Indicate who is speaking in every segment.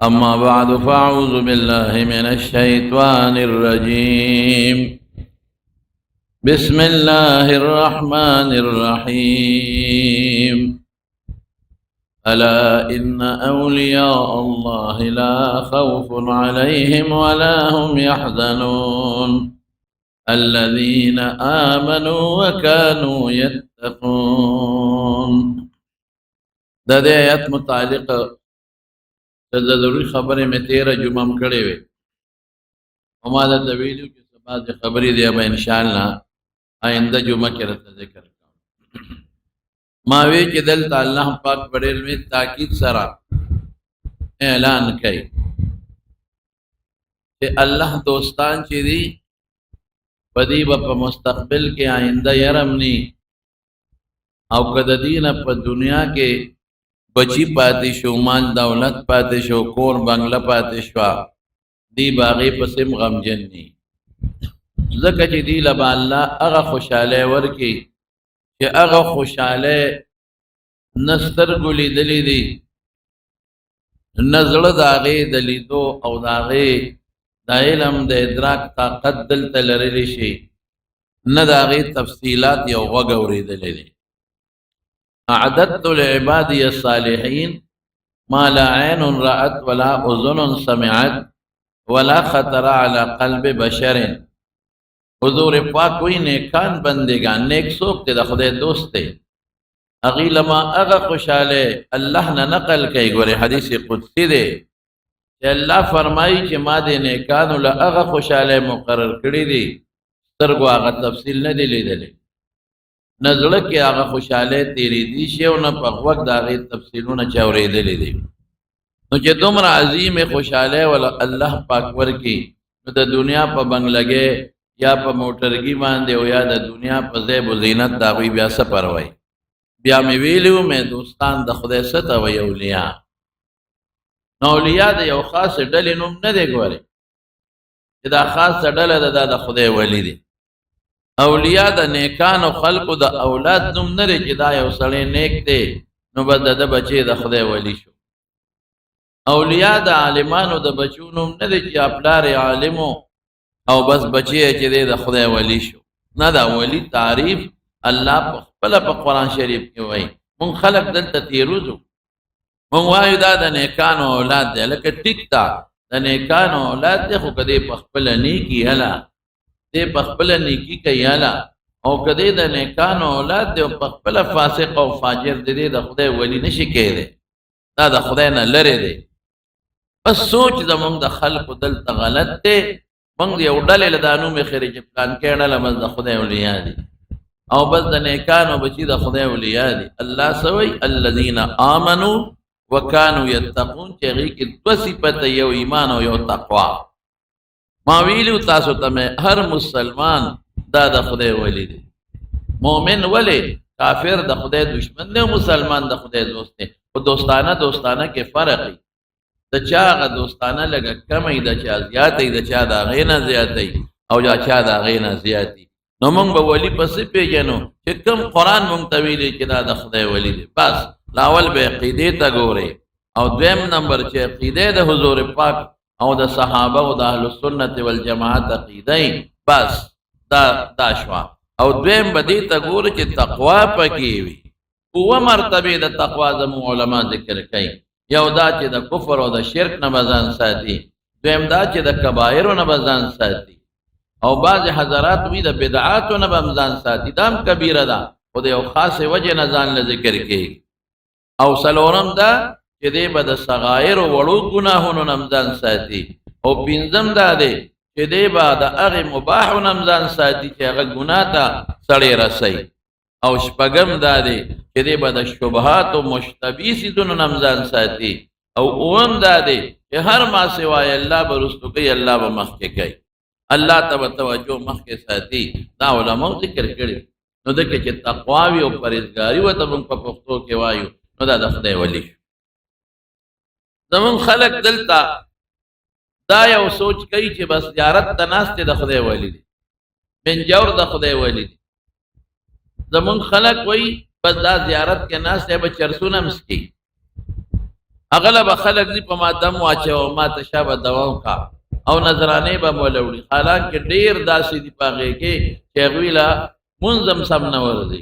Speaker 1: أما بعد، فأعوذ بالله من الشيطان الرجيم. بسم الله الرحمن الرحيم. ألا إن أولياء الله لا خوف عليهم ولا هم يحزنون الذين آمنوا وكانوا يتقون. د دې آیت متعلق د ضروري خبرې مې تېره جمعه هم کړې وې او ما درته ویلي چې سبا د خبرې دی به انشاءالله آینده جمعه کې راته ذکر کوم. ما وی چې دلته الله پاک په ډېر لوی تاکید سره اعلان کوي چې الله دوستان چې دي، په دې به په مستقبل کې آینده یرم نی، او که د دینه په دنیا کې بچی پاتې شو، مال دولت پاتې شو، کور بنگله پاتې شو، دی باغې پسې غمجن نی، ځکه چې دی له به الله هغه خوشحالی ورکي چې هغه خوشحالی نه سترګو لیدلې دي، نه زړه د هغې د لیدو او د هغې د علم د ادراک طاقت دلته لرلی شي، نه د هغې تفصیلات یو غوږ اورېدلی دی. أعددت لعبادي الصالحين ما لا عين رأت ولا أذن سمعت ولا خطر على قلب بشر. حضور پاک وی، نیکان بندگان، نیک څوک دی؟ د خدای دوست دی. هغې لما هغه خوشاله الله نه نقل کوي، ګورې، حدیث قدسی دی چې الله فرمایي چې ما د نیکانو له هغه خوشاله مقرر کړی دي، سترګو هغه تفصیل نه دی لیدلی، نه زړه کې هغه خوشاله تیرې دي شي او نه په غوږ د هغې تفصیلونه چا اورېدلي دي. نو چې دومره عظیم خوشاله ول الله پاک ورکي، نو د دنیا په بنگلګې یا په موټرګي باندې او یا د دنیا په زیب و زینت د هغوی بیا څه پروایي؟ بیا مې ویلي وو، مې دوستان د خدای څه ته وایي؟ اولیاء. نو اولیاء د یو خاص ډلې نوم نه دی، ګورې، چې دا خاصه ډله ده، دا د خدای ولی دی. اولیاء د نیکانو خلقو د اولاد نوم نه دی چې دا یو سړی نیک دی نو بس د ده بچی د خدای ولی شو. اولیاء د عالمانو د بچو نوم نه دی چې پلار یې عالمو او بس بچی یې چې دی د خدای ولی شو. نه، دا ولی تعریف الله په خپله په قرآن شریف کې وایي. مونږ خلک دلته تېروځو، مونږ وایو دا د نیکانو اولاد دی. لکه ټیک ده، د نیکانو اولاد دی، خو که دی په خپله نیکي هله دی په خپله نیکي کوي هله، او که دی د نیکانو اولاد دی او په خپله فاسق او فاجر دی، دی د خدای ولی نشي کېدی، دا د خدای نه لرې دی. بس سوچ زمونږ د خلکو دلته غلط دی. مونږ یو ډلې له دا نوم ایښی دی چې پلانکی ډله بس د خدای اولیاء دي او بس د نیکانو بچي د خدای اولیاء دي. الله څه وایي؟ الذین آمنوا وکانو یتقون، چې هغې کې دوه صفته، یو ایمان او یو تقوا. ما ویلو تاسو ته مې، هر مسلمان دا د خدای ولی دی، مؤمن. ولی کافر د خدای دشمن دی او مسلمان د خدای دوست دی، خو دوستانه دوستانه کې فرق دی. د چا هغه دوستانه لږه کمه، د چا زیاته، د چا د هغې نه زیاته او یا چا د هغې نه زیاتې. نو موږ به ولی پسې پېژنو چې کوم قرآن موږ ته ویلي چې دا د خدای ولی دی. بس لاول به عقیدې ته ګورې او دویم نمبر چې عقیده د حضور پاک او د صحابه او د اهل سنت والجماعت عقیده، بس دا دا شوه. او دویم به دې ته ګورې چې تقوا پکې وي. اووه مرتبې د تقوا زموږ علما ذکر کوي. یو دا چې د کفر او د شرک نه به ځان ساتي، دویم دا چې د کبایرو نه به ځان ساتي، او بعض حضرات وی د بدعاتو نه به هم ځان ساتي، دا هم کبیره ده خو د یو خاصې وجې نه ځان له ذکر کوي. او څلورم دا چې دی به د صغایرو وړو ګناهونو نه هم ځان ساتي. او پنځم دا دی چې دی به د هغې مباحو نه هم ځان ساتي چې هغه ګناه ته سړی رسوي. او شپږم دا دی چې دی به د شبهات او مشتبه څیزونو نه هم ځان ساتي. او اووم دا دی چې هر ما سوای الله به وروستو کوي، الله به مخکې کوي، الله ته به توجه مخکې ساتي. دا علماو ذکر کړي. نو دکې چې تقوا وي او پرهېزګاري ورته موږ په پښتو کې وایو، نو دا د خدای ولی شو. زمونږ خلک دلته دا یو سوچ کوي چې بس زیارت ته ناست دی د خدای ولی دی، بنجور د خدای ولی دی. زمونږ خلک وایي بس دا زیارت کې ناست دی به چرسونه هم څکي. هغه له به خلک ځي په ما دم واچوه او ما ته شابه دوا وکړه او نذرانې به مو له وړي. حالانکه ډېر داسې دي په هغې کې چې هغوی له مونځ هم سم نه ورځي،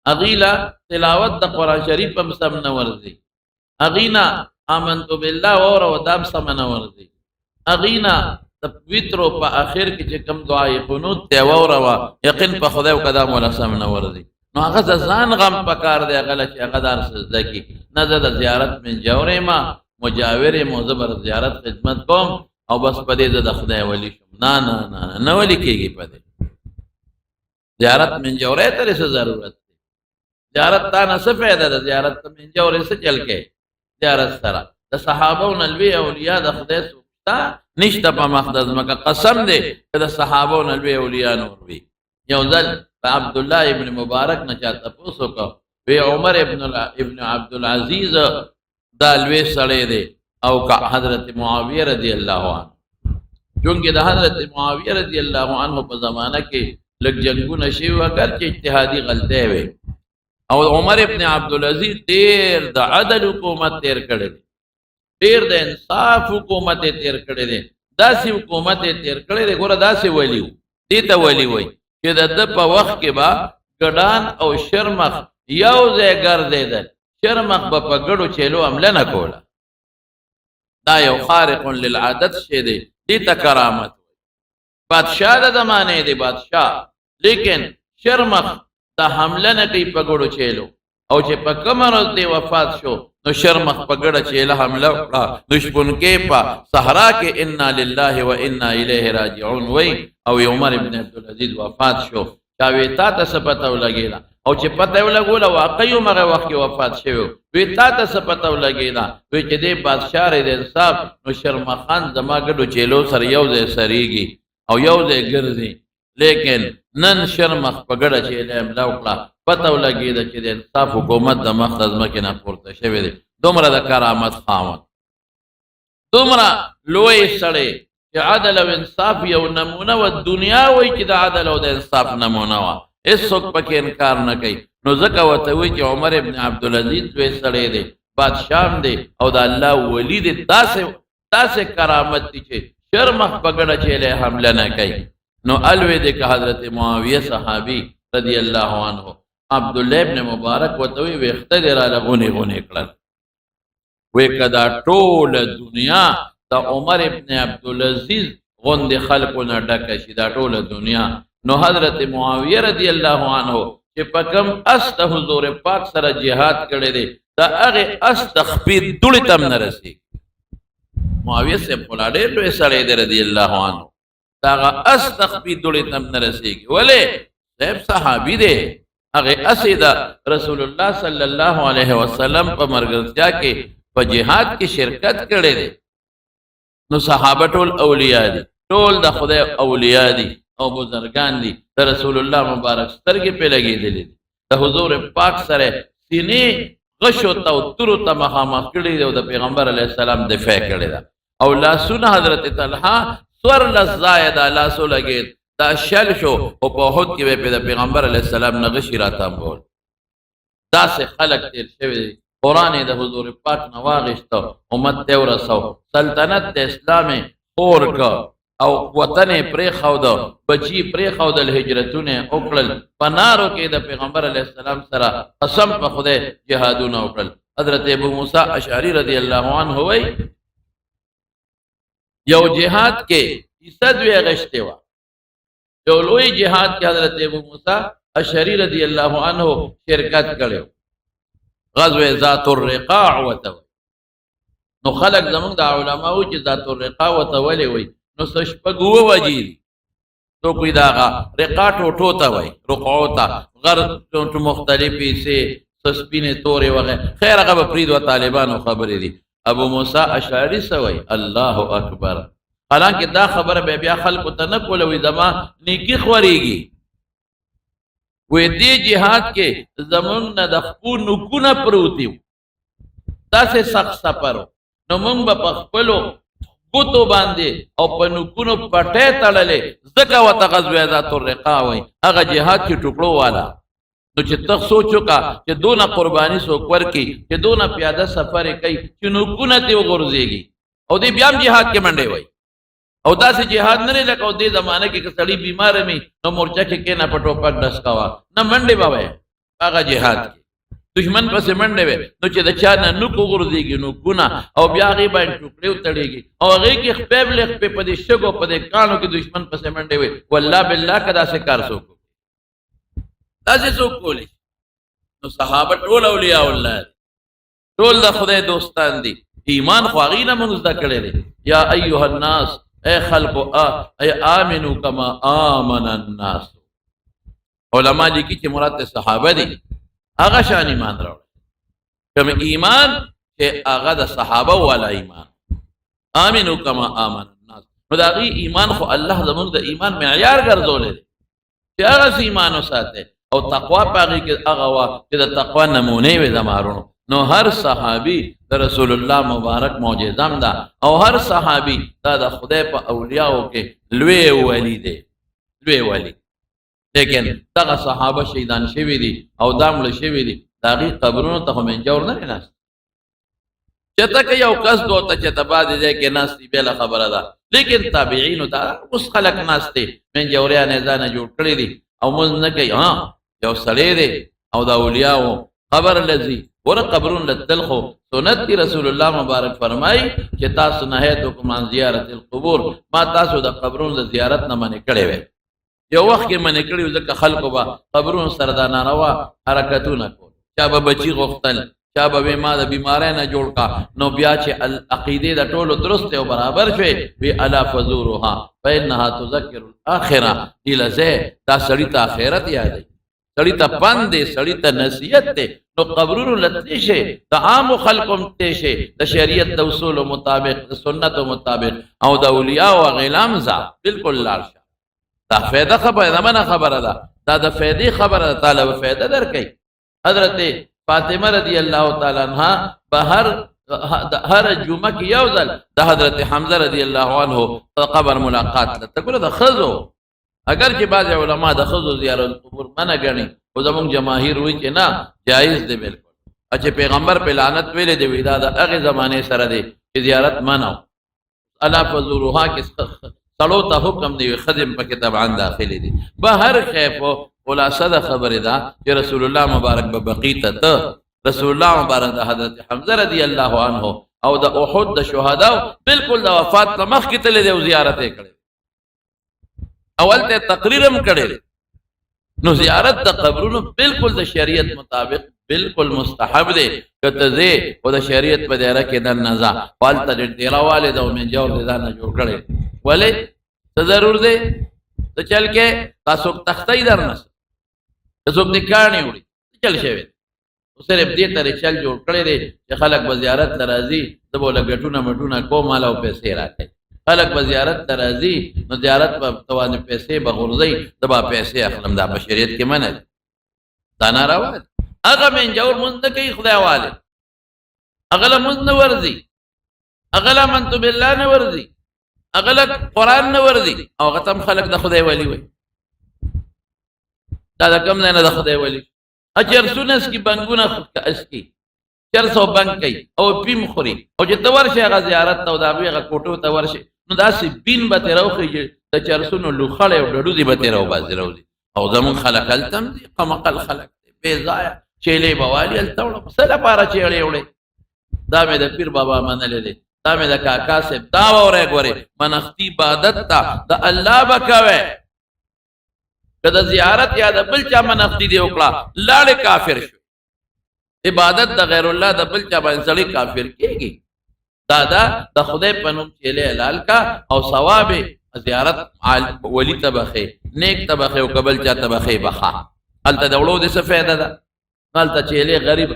Speaker 1: هغوی له تلاوت د قرآن شریف هم سم نه ورځي، هغوی نه آمنت بالله واوره او دا هم سمه نه ورځي، هغوی نه د وترو په اخر کې چې کوم دعای قنوت دی واوره وه، یقین په خدای وکړه دا مو له سم نه ورځي. نو هغه د ځان غم پکار دی، هغه له چې هغه دار څه زده کړي. نه زه د زیارت منجور یم، مجاور یم، زه به زیارت خدمت کوم او بس په دې زه د خدای ولي شم. نه نه نه نه، نه ولي کېږي. په دې زیارت منجورې ته څه ضرورت دی؟ زیارت تا نه څه فایده ده؟ زیارت ته منجورې څه چل کوي؟ زیارت سره د صحابو نه لوی اولیاء د خدای څوک شته؟ نشته په مخ د ځمکه. قسم دی که د صحابو نه لوی اولیاء نور وي. یو ځل په عبد الله ابن مبارک نه چا تپوس وکړ، وی عمر ابن عبد العزیز دا لوی سړی دی او که حضرت معاویه رضی الله عنه؟ چونکه د حضرت معاویه رضی الله عنه په زمانه کې لږ جنگونه شوي وو، اګر چې اجتهادي غلطۍ وې، او عمر ابن عبد العزیز ډېر د عدل حکومت تیر کړی دی، ډېر د انصاف حکومت یې تیر کړی دی، داسې حکومت یې تیر کړی دی. ګوره داسې ولي و، دې ته ولي وایي چې د ده په وخت کې به ګډان او شرمخ یو ځای ګرځېدل، شرمخ به په ګډو چیلو حمله نه کوله. دا یو خارق للعادت شی دی، دې ته کرامت وایي. بادشاه د زمانې دی بادشاه، لیکن شرمخ دا حمله نه کوي په ګډو چیلو، او چې په کومه ورځ دی وفات شو نو شرمخ په ګډه چیله حمله وکړه. نو شپونکې په صحرا کې انا لله و انا الیه راجعون وای، او عمر ابن عبدالعزیز وفات شو. چا وی تا ته څه پته ولګېده؟ او چې پته یې ولګوله واقعي همغه وخت کې وفات شوی. وی تا ته څه پته ولګېده؟ وی چې دې بادشاه دی د انصاف، نو شرمخان زما ګډو چیلو سره یو ځای سرېږي او یو ځای ګرځي، لیکن نن شرمخ په ګډه چیله حمله وکړه، پته ولګېده چې د انصاف حکومت د مخ د ځمکې نه پورته شوی دی. دومره د کرامت خاوند، دومره لوی سړی چې عدل او انصاف یو نمونه وه، دنیا وایي چې د عدل او د انصاف نمونه وه، هېڅوک پکې انکار نه کوي. نو ځکه ورته وایي چې عمر ابن عبدالعزیز لوی سړی دی، بادشاه هم دی او د الله ولی دی. داسې کرامت دی چې شرمخ په ګډه چیلې حمله نه کوي. نو الوی دی که حضرت معاویه صحابي رضی الله عنه، عبد الله ابن مبارک ورته وایي ویښته دې راله غونې غونې کړل. وی که دا ټوله دنیا د عمر ابن عبدالعزیز غوندې خلکو نه ډکه شي، دا ټوله دنیا، نو حضرت معاویه رضی الله عنه چې په کوم اس د حضور پاک سره جهاد کړی دی، د هغې اس د خپې دوړې ته هم نه رسېږي. معاویه صاحب خو لا ډېر لوی سړی دی رضی الله عنه، د هغه اس د خپې دوړې ته هم نه رسېږي. ولې؟ صاحب صحابي دی، هغې اس یې د رسول الله صلی الله علیه وسلم په ملګرتیا کې په جهاد کې شرکت کړی دی. نو صحابه ټول اولیاء دي، ټول د خدای اولیاء دي او بزرګان دي. د رسول الله مبارک سترګې پرې لګېدلې دي، د حضور پاک سره سینې غشو ته او تورو ته مخامخ کړي دي او د پیغمبر علیه السلام دفاع کړې ده. او لاسونه حضرت طلحه 14 ځایه دا لاس ولګېد، دا شل شو، او په احد کې به د پیغمبر علیه السلام نه غشي راتمبول. داسې خلک تېر شوي دي. قرآن یې د حضور پاک نه واخیسته، امت ته ورسو، سلطنت د اسلام یې خور کړ او وطن یې پرېښود، بچي یې پرېښودل، هجرتونه یې وکړل، په نارو کې د پیغمبر علیه السلام سره قسم په خدای جهادونه وکړل. حضرت ابو موسی اشعري رضی الله عنه وایي یو جهاد کې حصه دوی غشتې وه، یو لوی جهاد کې حضرت ابو موسی اشعري رضی الله عنه شرکت کړی، غزوه ذات الرقاع ورته وایي. نو خلک زمونږ د علماو چې ذات الرقاع ورته ولې وایي، نو څه شپږ اووه وجې دي. څوک وایي دا هغه رقاع ټوټو ته وایي، رقعو ته، غر ټوټو مختلفې سې، څه سپینې تورې وغیره. خیر هغه به پرېږدو، طالبانو خبرې دي. ابو موسی اشعري څه وایي؟ الله اکبر. حالانکه دا خبره به بیا خلکو ته نه کوله، وایي زما نیکي خورېږي. وایي دې جهاد کې زمونږ نه د خپو نوکونه پروتي وو، داسې سخت سفر و، نو مونږ به په خپلو ګوتو باندې او په نوکونو پټۍ تړلې، ځکه ورته غزوه ذات الرقاع وایي، هغه جهاد چې ټوکړو والا. نو چې ته سوچ وکړه چې دونه قرباني څوک ورکړي، چې دونه پیاده سفر یې کوي، چې نوکونه ترې وغورځېږي، او دی بیا هم جهاد کې منډې وایي. او داسې جهاد نه دی لکه دې زمانه کې که سړی بیمار وي نو مورچه کې کښېنه په ټوپک ډز کوه، نه منډې به وایې هغه جهاد کې دښمن پسې منډې وې. نو چې د چا نه نوک وغورځېږي، نوکونه، او بیا هغې باندې ټوکړې وتړېږي، او هغې کې خپې بلې خپې په دې شګو په دې کاڼو کې دښمن پسې منډې وې، والله بالله که داسې کار څوک وکړي، داسې څوک کولی شي. نو صحابه ټول اولیاء الله دي، ټول د خدای دوستان دي. ایمان خو هغې نه موږ زده کړی دی. یا ایها الناس، اے خلقو، اے آمنو کما آمن الناس. علما لیکي چې مراد ته صحابه دي، هغه شان ایمان راوړل، کوم ایمان چې هغه د صحابه والا ایمان. آمنو کما آمن الناس، نو د هغې ایمان خو الله زموږ د ایمان معیار ګرځولی دی چې هغسې ایمان وساتئ. او تقوا په هغې کې هغه وه چې د تقوا نمونې وې زما وروڼو. نو هر صحابي د رسول الله مبارک معجزه هم ده، او هر صحابي دا د خدای په اولیاو کې لوی ولی دی، لوی ولی. لیکن دغه صحابه شهیدان شوي دي او دا مړه شوي دي، د هغې قبرونو ته خو منجور نه دی ناست. چې ته که یو کس دوته چې ته بعضې ځای کې ناست دي بېله خبره ده، لیکن تابعینو ته اوس خلک ناست دي، منجوریان یې ځانه جوړ کړي دي او مونځ نه کوي. ها یو سړی دی او د اولیاو قبر لذي ګوره قبرون له تلل خو سنت دی. رسول الله مبارک فرمایي چې تاسو نهیتکم عن زیارت القبور، ما تاسو د قبرونو د زیارت نه منع کړی وی. یو وخت کې منع کړی وو، ځکه خلکو به قبرونو سره دا ناروا حرکتونه کول، چا به بچي غوښتل، چا به وی ما د بیمارۍ نه جوړ کا. نو بیا چې عقیدې د ټولو درست او برابر شوې، وی الا فزورها فانها تذکر الاخره. دې لځه دا سړي ته آخرت یادوي، سړي ته پند دی، سړي ته نصیحت دی. نو قبرونو لتلی شي، د عامو خلکو هم تللی شي، د شریعت د اصولو مطابق، د سنتو مطابق، او د اولیاء او غلام ځه بالکل لاړ شه. دا فایده خبره منه خبره ده، دا د فایدې خبره ده، تعالی به فایده درکوي. حضرت فاطمه رضی الله تعالی عنها به هر جمعه کې یو ځل د حضرت حمزه رضی الله عنه په قبر ملاقات ته ته ګوره د ښځو، اگر چې بعضې علما د ښځو زیارت القبور منع ګڼي، خو زموږ جماهیر وایي چې نه جایز دی بالکل. چې پیغمبر په لعنت ویلې دی، وایي دا د هغې زمانې سره دی چې زیارت منع و. الا فزوروها کې سړو ته حکم دی، ښځې هم پکې طبعا داخلې دي. به هر کیف خلاصه د خبرې ده چې رسول الله مبارک به بقیع ته ته، رسول الله مبارک د حضرت حمزه رضی الله عنه او د احد د شهداو بالکل د وفات نه مخکې تللی دی او زیارت یې کړی، اول ته تقریر هم کړی دی. نو زیارت د قبرونو بالکل د شریعت مطابق بالکل مستحب دی، که ته ځې خو د شریعت په دایره کې دننه ځه. خو هلته ډېر ډېره والې ده او منجور دې ځان نه جوړ کړی، ولې څه ضرور دی؟ څه چل کې تا څوک تختوي درنه، که څوک دې کاڼي وړي، څه چل شوی؟ خو صرف دې ته چل جوړ کړی دی چې خلک به زیارت ته راځي، زه به له ګټونه مټونه کوم، مال او پیسې راکوي. خلک به زیارت ته راځي، نو زیارت به ته باندې پیسې به غورځوي، زه به پیسې اخلم. دا په شریعت کې منع دی، دا ناروا دی. هغه منجور مونځ نه کوي، خدای والے هغه له مونځ نه ورځي، هغه له آمنت بالله نه ورځي، هغه له قرآن نه ورځي، او هغه ته هم خلک د خدای ولی وایي. دا د کوم ځای نه د خدای ولی؟ چرسونه څکي، بنګونه څکي، چرس او بنګ کوي او پیم خوري، او چې ته ورشې هغه زیارت ته او د هغوی هغه کوټو ته ورشې، نو داسې بین به ترې راوخېږي، د چرسونو لوخړی او ډډوزي به ترې راوباسي راوځي. او زموږ خلک هلته هم دي، قمقل خلک دي، بې ځایه چیلې به والي هلته وړم، څه لپاره چیړې وړې؟ دا مې د پیر بابا منلی دی، دا مې د کاکا صاحب، دا واورې ګورې منښتي عبادت ته د الله به کوې، که د زیارت یا د بل چا منښتي دې وکړه لاړې کافر شو. عبادت د غیر الله د بل چا باندې سړی کافر کېږي. دا دا د خدای په نوم چیلې حلال کا او ثواب زیارت ولی ته بخې، نیک ته بخې او که بل چا ته بخې بخا. هلته د وړو دې څه فایده ده؟ هلته چیلې غریب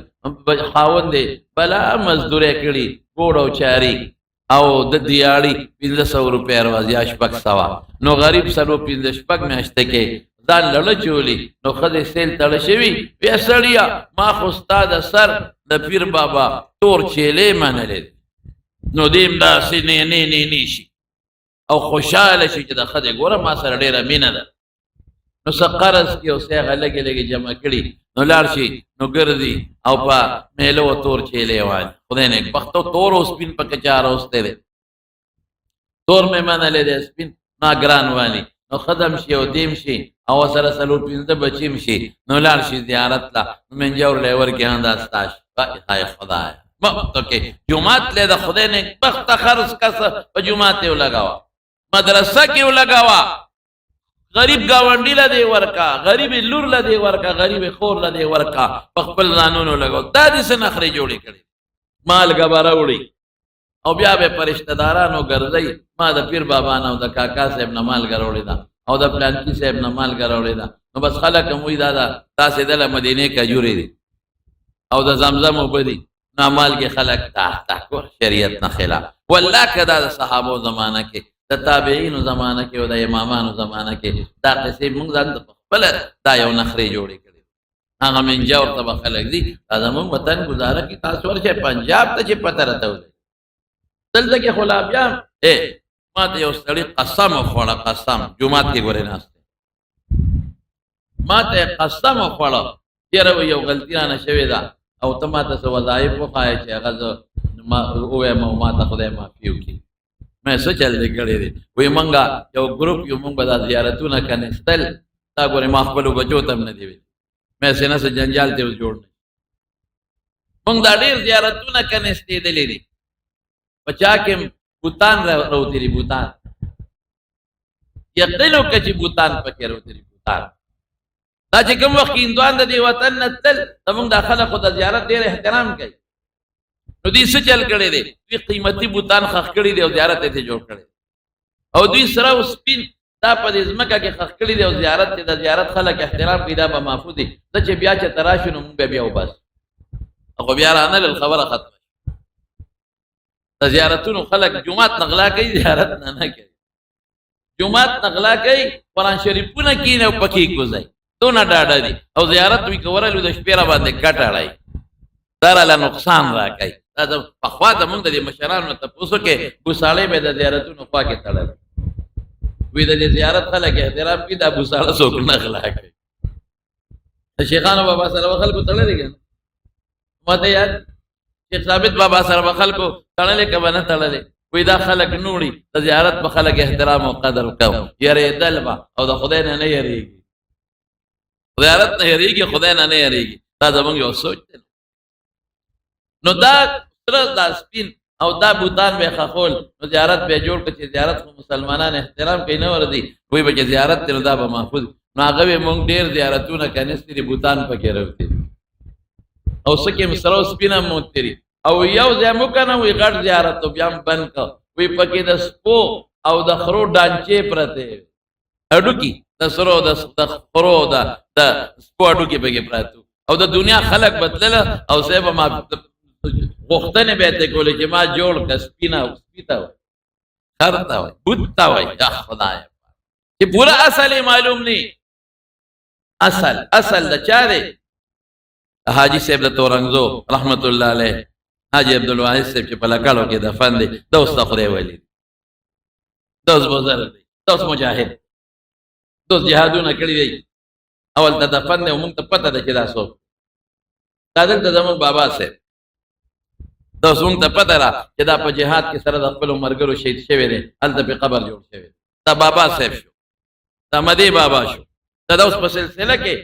Speaker 1: خاوند دی بلا مزدورې کړي ګوړ او چاري او د دیاړي 1500 روپۍ ورځ یا 600، نو غریب سلو پنځه شپږ میاشتې کې ځان لړه چولی، نو ښځې سیل تړه شوي، بیا سړیه ما خو ستا د سر د پیر بابا تور چیلې منلې، نو دې هم داسې نه نه نه نه شي او خوشحاله شي چې د ښځې ګوره ما سره ډېره مینه ده. نو څه قرض کې او څه هغه لږې لږې جمع کړي، نو لاړ شي نو ګرځي او په میلو تور چیلې وایي. خدای نیک بختو تور او سپین پکې چا راوستی دی، تور مې منلی دی، سپین ما ګران والي. نو خدم شي او دیم شي او سره څلور پنځه بچیم شي، نو لاړ شي زیارت له، نو منجور له ورکې هم دا ستا شي. های خدای مخته کې جومات له د خدای نیک بخته خرڅ کس په جومات یې ولګوه، مدرسه کې ولګوه، غریب گاونډي له دې ورکا، غریب لور له دې ورکا، غریب خور له دې ورکا، په خپل ځانونو لګاو. دا دې څه نخرې جوړې کړې، مالګه به راوړي او بیا به په رشته دارانو ګرځي. ما د پیر بابا نه او د کاکا صاحب نه مالګه راوړې ده او د پلانکي صاحب نه مالګه راوړې ده. نو بس خلک هم وایي دا ده تاسې دله مدینې کجورې دي او د زمزم اوبه دي، نو مالګې خلک تا تا شریعت نه خلاف. والله که دا د صحابو زمانه کې، د تابعینو زمانه کې او د امامانو زمانه کې دا قصې موږ ځان ته خپله دا یو نخرې جوړې کړې. هغه منجور ته به خلک ځي، دا زموږ وطن ګزاره کې تاسو ورشئ پنجاب ته چې پته راته ولګي. دلته کې خو لا بیا ما ته یو سړي قسم وخوړه، قسم جومات کې ګورې ناست دی، ما ته یې قسم وخوړه یاره وایي یو غلطي رانه شوې ده او ته ما ته څه وظایف وښایه چې هغه زه ووایم او ما ته خدای معافي وکړي. مې څه چل دې کړی دی؟ وایي مونږ یو ګروپ یو، مونږ به دا زیارتونه کنستل، دا ګورې ما خپلو بچو ته هم نه دی ویلي، مې هسې نه څه جنجال ترې اوس جوړ نه. مونږ دا ډېر زیارتونه کنستېدلي دي، په چا کې بوتان راوتلي دي، بوتان یقین وکړه چې بوتان پکې راوتلي دي، بوتان. دا چې کوم وخت کې هندوان د دې وطن نه تلل، زمونږ دا خلک خو د زیارت ډېر احترام کوي، نو دوی څه چل کړی دی؟ دوی قیمتي بوتان ښخ کړي دي او زیارت یې ترې جوړ کړی، او دوی سره او سپین دا په دې ځمکه کې ښخ کړي دي او زیارت ته د زیارت خلک احترام کوي، دا به محفوظ دي. زه چې بیا چې ته راشو نو مونږ به بیا وباسو، خو بیا رانه لل خبره ختمه. د زیارتونو خلک جومات نه غلا کوي، زیارت نه نه کوي، جومات نه غلا کوي، قرآن شریفونه کینې او پکې کوځي، دونه ډاډه دي. او زیارت وی که ورغلو د شپې را باندې کټ اړوي، دا راله نقصان راکوي. دا د پخوا د مونږ د دې مشرانو نه تپوس وکړئ، بوساړې به د زیارتونو خوا کې تړل، وی د دې زیارت خلک احترام کوي، دا بوساړه څوک نه غلا کوي. د شیخانو بابا سره به خلکو تړلې که نه؟ ما ته یاد شیخ ثابت بابا سره به خلکو تړلې که به نه تړلې؟ وی دا خلک نوړي، د زیارت په خلک احترام او قدر کوم، یریدل به او د خدای نه نه یریږي، زیارت نه یریږي، خدای نه نه یریږي. دا زمونږ یو سوچ دی. نو دا سره دا سپین او دا بوتان به ښخول، نو زیارت به جوړ کړ چې زیارت خو مسلمانان احترام کوي نه ورځي، وایي به چې زیارت دی نو دا به محفوظ. نو هغه وایي مونږ ډېر زیارتونه کنیستي دي، بوتان پکې راوتي دي او څه کې سره او سپین هم موتي دي، او یو ځای مو که نه وایي غټ زیارت بیا هم بند کړ، وایي پکې د سپو او د خرو ډانچې پرتې وې، هډوکي د سرو د خرو د سپو هډوکي پکې پراته، او د دنیا خلک به تلله او صاحب ما غوښتنې به یې ترې کولې چې ما جوړ کړه، سپي نه سپي ته وایي، خر ته وایي، بت ته وایي. یا خدای چې پوره اصل یې معلوم نه، اصل اصل د چا دی؟ حاجي صاحب د تورنګزو رحمت الله علیه، حاجي عبدالواحد صاحب چې په لکړو کې دفن دی، دا اوس د خدای ولي، دا اوس بزرګ دی، دا اوس مجاهد، دا اوس جهادونه کړي دي، اول ته دفن دی او موږ ته پته ده چې دا څوک. دا دلته زموږ بابا صاحب، دا اوس موږ ته پته ده چې دا په جهاد کې سره د خپلو ملګرو شهید شوی دی، هلته پرې قبر جوړ شوی دی. دا بابا صاحب شو، دا مدې بابا شو، دا اوس په سلسله کې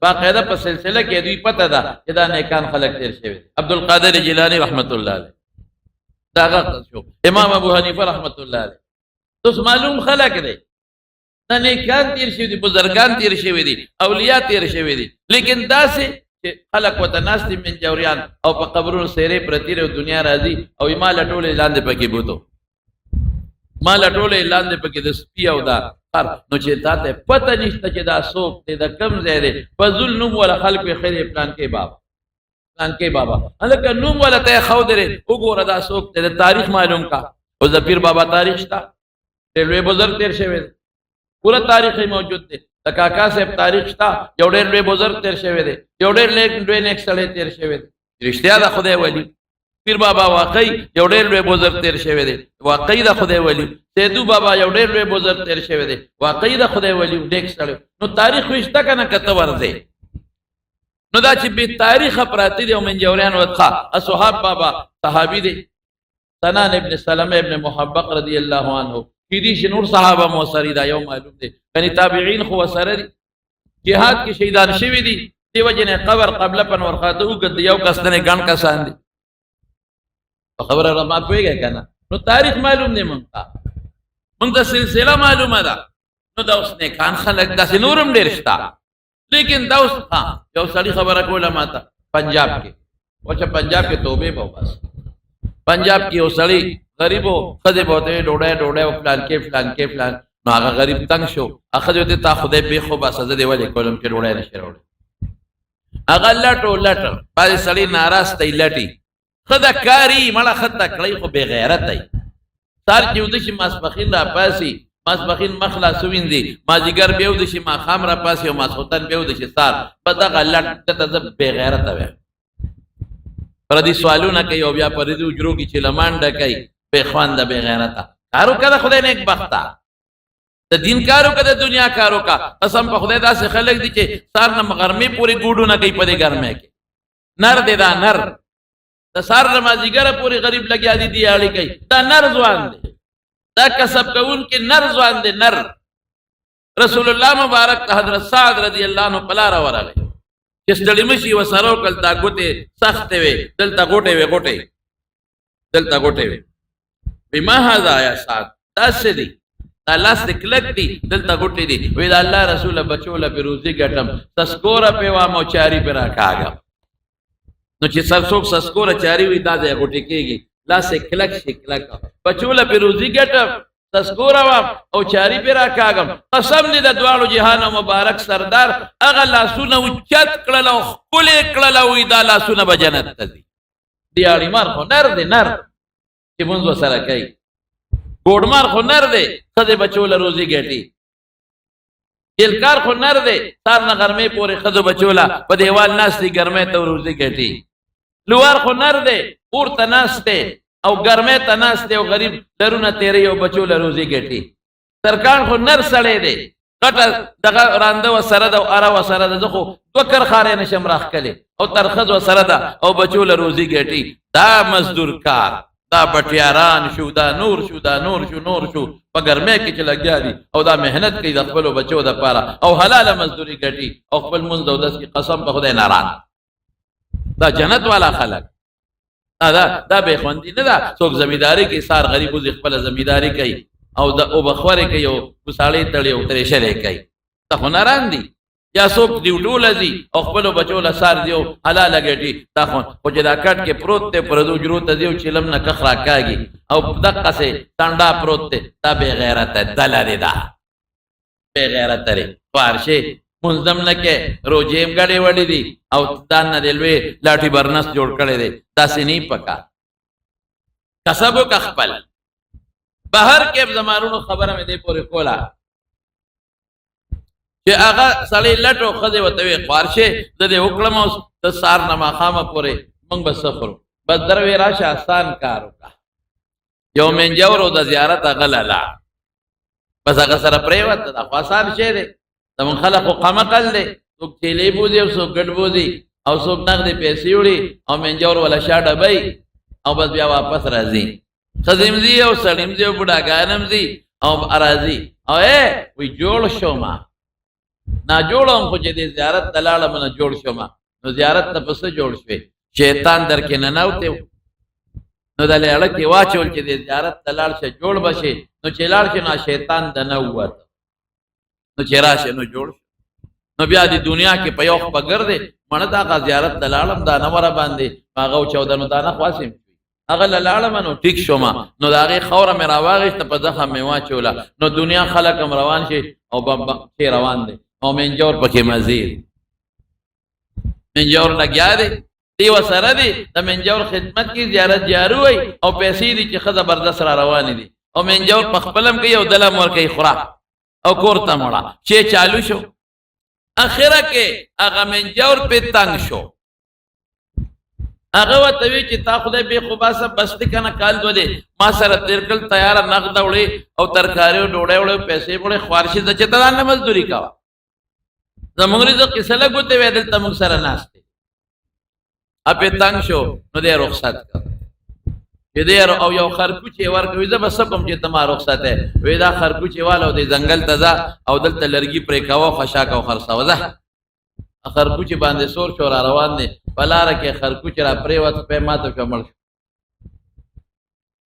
Speaker 1: باقاعده په سلسله کې دوی پته ده چې دا نیکان خلک تېر شوي دي. عبدالقادر جیلاني رحمت الله علیه دا غلط شو، امام ابو حنیفه رحمت الله علیه، اوس معلوم خلک دی، دا نیکان تېر شوي دي، بزرګان تېر شوي دي، اولیاء تېر شوي دي، لیکن داسې چې خلک ورته ناست دي منجوریان او په قبرونو سیرې پرتې دي او دنیا راځي او ما له ټولې لاندې پکې بوتو، ما له ټولې لاندې پکې د سپي او دا خر. نو چې تا ته پته نشته چې دا څوک دی، د کوم ځای دی، فضل نوم ولا خلک یې ښه دی، پلانکی بابا، پلانکی بابا، هلکه نوم ولا ته یې ښودلی، وګوره دا څوک دی، د تاریخ معلوم کا. اوس د پیر بابا تاریخ شته، ډېر لوی بزرګ تېر شوی دی، پوره تاریخ یې موجود دی. د کاکا صاحب تاریخ شته، یو ډېر لوی بزرګ تېر شوی دی، یو ډېر لوی نیک سړی تېر شوی دی. رښتیا د خدای ولي پیر بابا واقعي یو ډېر لوی بزرګ تېر شوی دی، واقعي د خدای ولي. سیدو بابا یو ډېر لوی بزرګ تېر شوی دی، واقعي د خدای ولي، نیک سړی. نو تاریخ وشته که نه که ته ورځې؟ نو دا چې بې تاریخه پراته دي او منجوریان وتخه اصحاب بابا صحابي دي، سنان ابن سلمه ابن محبق رضی الله عنه کیدی شي نور صحابه مو سره دا یو معلوم دی، یعنی تابعین خو سره دي، جهاد کې شهیدان شوي دي. دی وجه نه قبر قبل پن ورخاته وګد یو کس نه ګڼ کسان دي. خبره را ما پوهیږي کنه؟ نو تاریخ معلوم دی مونږ ته، مونږ ته سلسله معلومه ده. نو دا اوس نیکان خلک داسې نورم ډېر شته، لیکن دا اوس ها یو سړي خبره کوله ماته پنجاب کې، او چې پنجاب کې توبې به وباسي. پنجاب کې یو سړی غریب و، ښځې به ورته ویل ډوډۍ ډوډۍ او فلان کې فلان کې فلان. نو هغه غریب تنګ شو، ښځې ورته تا خدای بې خو باسه، زه دې ولې کولم چې ډوډۍ نه شي راوړی. هغه لټو لټ، بعضې سړی ناراسته یې لټي، ښځه کاري مړه ښه تکړه خو بې غیرته یې. سهار چې وده شي ماسپښین راپاڅي، ماسپښین مخ لاس ووینځي، مازدیګر بیا وده شي ماښام راپاڅي او ماسخوتن بیا وده شي سهار. په دغه لټ ده ته زه بې غیرته وایم. پردي سوالونه کوي او بیا پردي حجرو کې چې لمانډه کوي، بې خونده بې غیرته. کار وکړه د خدای نېکبخته، د دین کار وکړه، د دنیا کار وکړه. قسم په خدای داسې خلک دي چې سهار نه غرمې پورې ګوډونه کوي په دې ګرمۍ کې. نر دی دا نر، د سهار نه مازدیګره پورې غریب لګیا دي دیاړي کوي. دا نر ځوان دی، دا کسب کوونکی نر ځوان دی نر. رسول الله مبارک ته حضرت سعد رضی الله عنه په لاره ورغی چې ستړي مشي ورسره وکړل. دا ګوتې سختې وې، دلته غوټې وې، غوټې دلته غوټې وې. وی ما هذا یا سعد، دا څه دي؟ دا لاس دې کلک دي، دلته غوټې دي. وی دا الله رسول بچو له پې روزي ګټم، سسکوره پې وام او چاري پې راکاږم. نو چې سر څوک سسکوره چاري وي دا ځای غوټې کېږي، لاس یې کلک شي کلک. بچو له پې روزي ګټم، تسکوره وام او چاري پې راکاږم. قسم دې د دواړو جهانو مبارک سردار هغه لاسونه اوچت کړل او ښکلې کړل او وایي دا لاسونه به جنت ته ځي. دیاړي مار خو نر دی، نر چې مونځ ورسره کوي. ګوډمار خو نر دی، ښځې بچو له روزي ګټي. جیلکار خو نر دی، سهار نه غرمې پورې ښځو بچو له په دیوال ناست دي، ګرمۍ ته روزي ګټي. لوار خو نر دی، اور ته ناست دی او ګرمۍ ته ناست دی او غریب لرونه تېروي او بچو له روزي ګټي. ترکان خو نر سړی دی، غټه دغه رانده ورسره ده او اره ورسره ده، زه خو دوه کرخارې نه شم راښکلی او تر ښځو ورسره ده او بچو له روزي ګټي. دا مزدور کار، دا بټیاران شو، دا نور شو، دا نور شو، نور شو، په ګرمۍ کې چې لګیا دي او دا محنت کوي د خپلو بچو دپاره او حلاله مزدوري ګټي او خپل مونځ او دس کې قسم په خدای ناران. دا جنت والا خلک، دا بې خوندي نه ده. څوک زمینداري کوي، سار غریب وځي خپله زمینداري کوي او د اوبخورې کوي او ګوساړې تړي او ترېشلې کوي، دا خو ناران دي. یا څوک ډیوټو له ځي او خپلو بچو له سار ځي او حلاله ګټي، دا خو چې دا کټ کې پروت دی پردو حجرو ته ځي او چیلم نه کخ راکاږي او دقسې ټنډا پروت دی، دا بې غیرته دله دی، دا بې غیرته دی. خوار شي مونځ هم نه کوي، روژې هم ګډې وډې دي او ځان نه دی لوی لاټي برنس جوړ کړی دی. داسې نه پکار، کسب وکړه خپل. بهر کې زما وروڼو خبره مې دې پورې کوله چې هغه سړی لټو ښځې ورته ویې خوار شي زه دې وکړم اوس ته سهار نه ماښامه پورې موږ به څه خورو، بس دروې راشه اسان کار وکړه. یو منجور و د زیارت هغه له لاړ، بس هغه سره پرېوته. دا خو اسان شی دی، زموږ خلک خو قمقل دی، څوک چیلې بوځي او څوک ګډ بوځي او څوک نغدې پیسې وړي او منجور وله شا ډبوي او بس بیا واپس راځي. ښځې هم ځي او سړي هم ځي او بوډاګان هم ځي او راځي او وی جوړ شو ما نا جوړم، خو چې دې زیارت ته لاړم نه جوړ شوم. نو زیارت ته په څه جوړ شوې؟ شیطان در کې ننوتی نو د لړه کې واچول چې دې زیارت ته لاړ شه جوړ به شي. نو چې لاړ شي نو شیطان د نه ووت، نو چې راشه نو جوړ شو. نو بیا د دنیا کې په یو خپه ګرځې مړه دا هغه زیارت ته لاړم دا نه وره باندې هغه وچاوده نو دا نه خلاصیم هغه له لاړم نو ټیک شوم. نو د هغې خاوره مې راواغېسته په زخم مې واچوله. نو دنیا خلک هم روان شي او چې روان دی او منجور پکې مزې دی، منجور لګیا دی، دی ورسره دی د منجور خدمت کې زیارت جارو وي او پیسې دي چې ښه زبردست را روانې دي او منجور په خپل هم کوي او دله هم ورکوي خوراک او کور ته مړه چې چالو شو. اخره کې هغه منجور پې تنګ شو، هغه ورته وی چې تا خدای بې خو باسه بس دې که نه کال دوه دی ما سره تېر کړل، تیاره نغده وړې او ترکاري او ډوډۍ وړې او پیسې وړې، خوار شي زه چې ته ځان له مزدوري کوه، زموږ رزق یې څه لګوتې وی دلته موږ سره ناست دی. اپې تنګ شو نو دی رخصت کړ. چې دی او یو خرکوچې ورکوي، زه به څه کوم چې ته ما رخصت یې؟ وایي دا خرکوچې واله او دې ځنګل ته ځه او دلته لرګي پرې کوه، خشاک او خرڅوه. ځه خرکوچې باندې سور شو را روان دی، په لاره کې خرکوچې را پرېوت، پې ماته شو، مړ شو.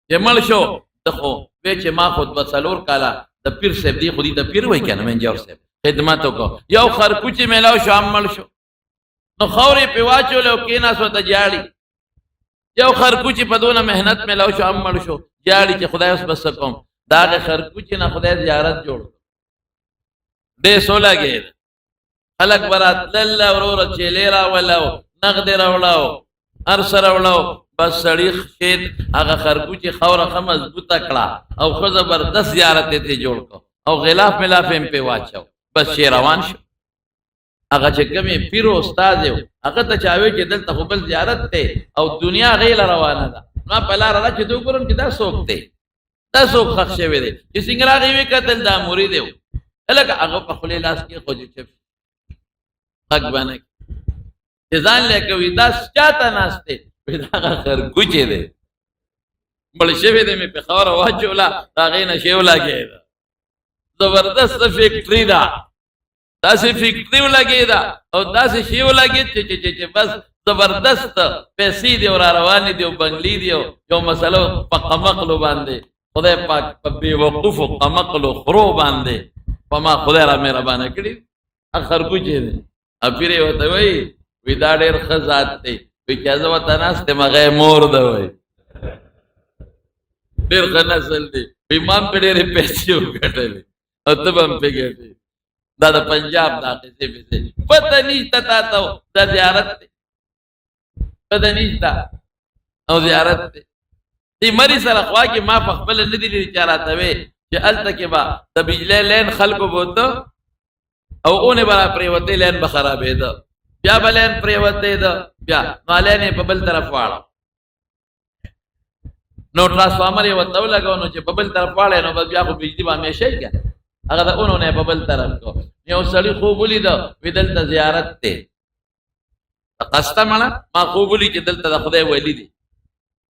Speaker 1: چې مړ شو ده خو وی چې ما خو 2-4 کاله د پیر صاحب دی، خو دې ته پیر وایي که نه، منجور صاحب خدمت وکړو، یو خرکوچې میلاو شو هم مړ شو. نو خاورې پې واچولې او کېناست ورته جاړي. یو خرکوچې په دونه محنت میلاو شو هم مړ شو، جاړي چې خدای اوس به څه کوم. د هغې خرکوچې نه خدای زیارت جوړ کړ. ډېر څو لګېد، خلک به راتلل وروره، چیلې راولو، نغدې راوړو، هر څه راوړو. بس سړي شید هغه خرکوچې خاوره ښه مضبوطه کړه او ښه زبردست زیارت یې ترې جوړ کړ او غلاف ملاف یې هم پرې واچو. بس شی روان شو. هغه چې کوم یې پیر استاد یې هغه ته چا ویل چې دلته خو بل زیارت دی او دنیا غیله روانه ده، ما په لاره را چې زه وګورم چې دا څوک دی، دا څوک ښخ شوی دی. چې څنګه راغی ویې کتل دا مرید دی، لکه هغه په خولې لاس کې خو چې چپ غږ به نه کوي، چې ځان له کوي دا چا ته ناست دی؟ وایي دا هغه خرګوچی دی، مړ شوی دی، مې په خاوره واچوله، د هغې نه شی ولګېده. زبردسته فیکټري ده، داسې فیکټري ولګېده او داسې شی ولګېد چې چې چې بس زبردست پیسې دي او را روانې دي او بنګلې دي او یو مسله په قمقلو باندې خدای پاک په بېوقوفو قمقلو خرو باندې په ما خدای را مهربانه کړي. هغه خرګوچی دی، پیر یې ورته وایي وایي دا ډېر ښه ذات دی، وایي چې زه ورته ناست یم هغه یې مور ده، وایي ډېر ښه نسل دی، وایي ما هم پرې ډېرې پیسې وګټلې او ته به هم پرې ګټې. دا د پنجاب دا قصې پسې پته نشته تا ته، دا زیارت دی، پته نشته او زیارت دی. دې مري سره خوا کې ما په خپله نه دي لیدلي چې راته وایي چې هلته کې به د بجلۍ لین خلکو بوته او اونې به را پرېوتې، لین به خرابېده، بیا به لین پرېوتې ده، بیا نو لین یې په بل طرف واړه، نو ټرانسفارمر یې ورته ولګاوه، نو چې په بل طرف واړی نو بس بیا خو بجلي به همیشه وي که نه، هغه د اونو نه په بل طرف کو. یو سړي خوب ولیده وی دلته زیارت دی، قسته مړه ما خوب ولید چې دلته د خدای ولي دی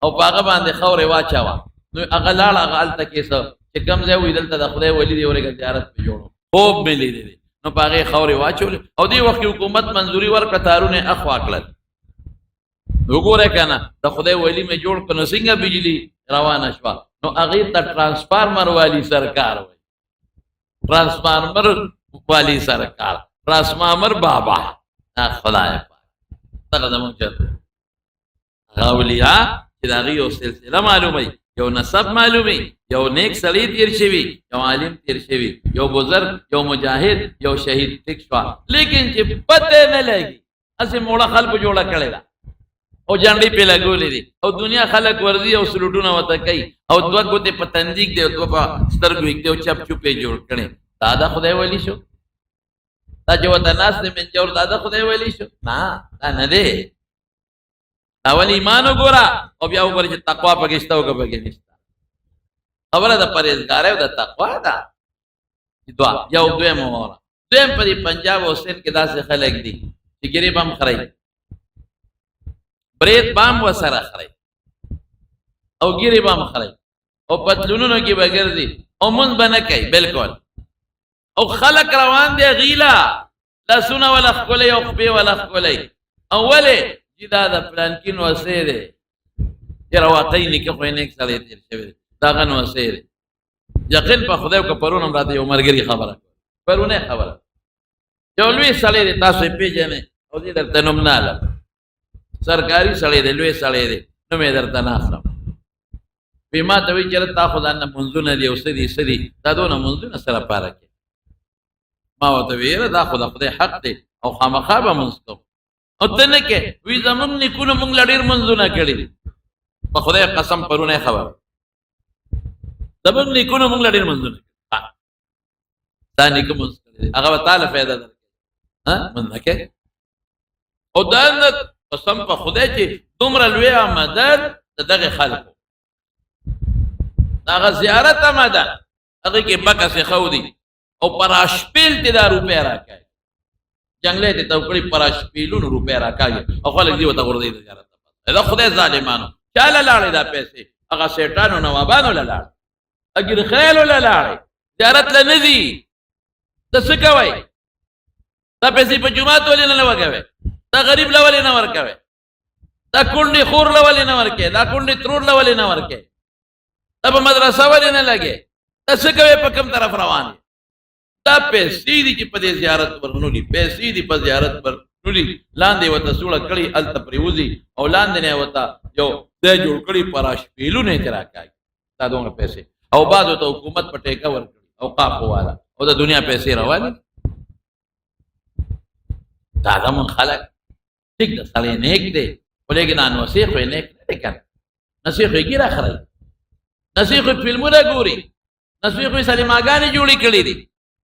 Speaker 1: او په هغه باندې خاورې واچوه. نو هغه لاړ، هغه هلته کې څه چې کوم ځای وي دلته د خدای ولي دی، ورېږه زیارت پرې جوړو، خوب مې لیدلی دی. نو په هغې خاورې واچولې او دې وخت کې حکومت منظوري ورکړه، تارونه یې اخوا کړل. وګوره که نه د خدای ولي مې جوړ کړ، نو څنګه بجلي روانه شوه. نو هغې ته ترانسفارمر والي سرکار وایي، ترانسفارمر والی سرکار، ترانسفارمر بابا. خدای پاک دغه زموږ چل هغه اولیا چې د هغې یو سلسله معلوموي، یو نسب معلوموي، یو نیک سړی تیر شوي، یو عالم تیر شوي، یو بزرګ، یو مجاهد، یو شهید، ټیک شوه. لیکن چې پته نه لګي هسې موړه خلکو جوړه کړې ده او جنډې پې لګولې دي او دنیا خلک ورځي او سلوټونه ورته کوي او 2 ګوتې په تندي ږدي او 2 په سترګو ږدي او چپ چوپ یې جوړ کړي. دا د خدای ولي شو؟ دا چې ورته ناست دی منجور، دا د خدای ولي شو؟ نه، دا نه دی. اول ایمان وګوره او بیا وګوره چې تقوا پکې شته او که پکې نشته. خبره د پرهېزګارۍ او د تقوا ده. دعا یو دویم وره. دویم په دې پنجاب او سند کې داسې خلک دي چې ګیرې به هم خرئ، برېت به هم ورسره خرئ او ګیرې به هم خرئ او پتلونونو کې به ګرځي او مونځ به نه کوي بالکل. او خلک روان دي غیله، لاسونه ولا ښکلی او خپې ولا ښکلی. او ولې چې دا د پلانکي نوسې دی، یاره واقعي نیکه خو یې نیک سړی تېر شوی دی، د هغه نوسې دی. یقین په خدای که پرون هم راته یو ملګري خبره کوله، پرونۍ خبره، یو لوی سړی دی، تاسو یې پېژنئ او زه درته نوم نه اخلم، سرکاري سړی دی، لوی سړی دی، نوم یې درته نه اخلم. وی ما ته وایي چېرې تا خو ځان نه مونځونه دي او څه دي څه دي، دا دونه مونځونه څه لپاره کوې؟ ما ورته ویل یاره دا خو د خدای حق دی او خامخا به مونځ کوم. او ته نه کې؟ وی زمونږ نیکونو مونږ له ډېر مونځونه کړي دي. په خدای قسم پرونۍ خبره، زمونږ نیکونو مونږ له ډېر مونځونه کړي، دا نیکه مونځ کړی دی، هغه به تا له فایده درکوي. ها مونځ نه کوې؟ او دا نه قسم په خدای چې دومره لوی مدد د دغې خلکو، هغه زیارت مدد هغې کې بکسې ښه دي او پر اشپیل ته دا روپۍ راکوي. جنگلې ته تو کړی پر شپیلونو روپې راکاږي او خلک دی وته غورځي د زیارت. دا خدای ظالمانو چاله لاړې دا پیسې؟ هغه سیټانو نوابانو لاړ، اګر خیلو لاړې، زیارت له نه ځي. ته څه کوئ؟ دا پیسې په جومات ولې نه لګوي؟ دا غریب له ولې نه ورکوي؟ دا کونډې خور له ولې نه ورکوي؟ دا کونډې ترور له ولې نه ورکوي؟ دا په مدرسه ولې نه لګي؟ دا څه کوي؟ په کوم طرف روان دي؟ دا پیسې دي چې په دې زیارت ورنولي، پیسې دي په زیارت ورنولي، لاندې ورته سوړه کړي، هلته پرېوځي او لاندې نه ورته یو ځای جوړ کړي، پر شپېلونه یې راکاږي. دا دومره پیسې او بعضو ته حکومت په ټیکه ورکړي، اوقافو والا، او د دنیا پیسې روانې. دا زمونږ خلک ټیک ده، سړی نیک دی، خو لیکن نوسې خو یې نیک نه دی که نه، نسې خو یې ږیره خرئ، نسې خو یې فلمونه ګوري، نسې خو یې سلیماګانې جوړې کړې دي،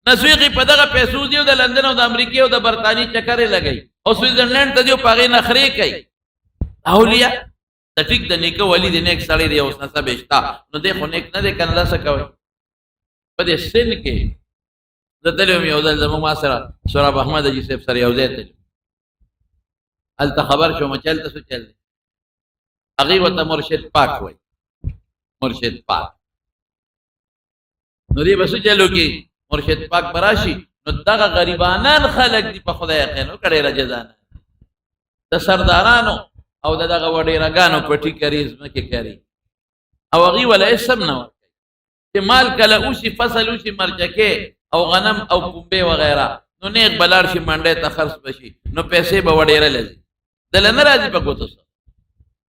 Speaker 1: نسې خو یې په دغه پیسو ځي او د لندن او د امریکې او د برطانیې چکرې لګوي او سویټزرلینډ ته ځي او په هغې نخرې کوي. اولیا د ټیک د نیکه ولي دی، نیک سړی دی، اوس نسب یې شته، نو دی خو نیک نه دی که نه، دا څه کوي؟ په دې سن کې زه تللی وم یو ځل، زموږ ما سره سهراب احمد حاجي صاحب سره یو ځای تللی، هلته خبر شوم چې هلته څه چل دی. هغوی ورته مرشد پاک وایي، مرشد پاک. نو دی به څه چل وکړي؟ مرشد پاک به راشي، نو دغه غریبانان خلک دي، په خدای یقین وکړه، ډېره جزانه د سردارانو او د دغه وډېرګانو پټي کري، ځمکې کري، او هغوی وله هېڅ هم نه ورکوي. چې مال کله وشي، فصل وشي، مرچکې او غنم او پومبې وغیره، نو نیغ به لاړ شي منډۍ ته، خرڅ به شي، نو پیسې به وډېره لځي، دله نه راځي په ګوتو څه.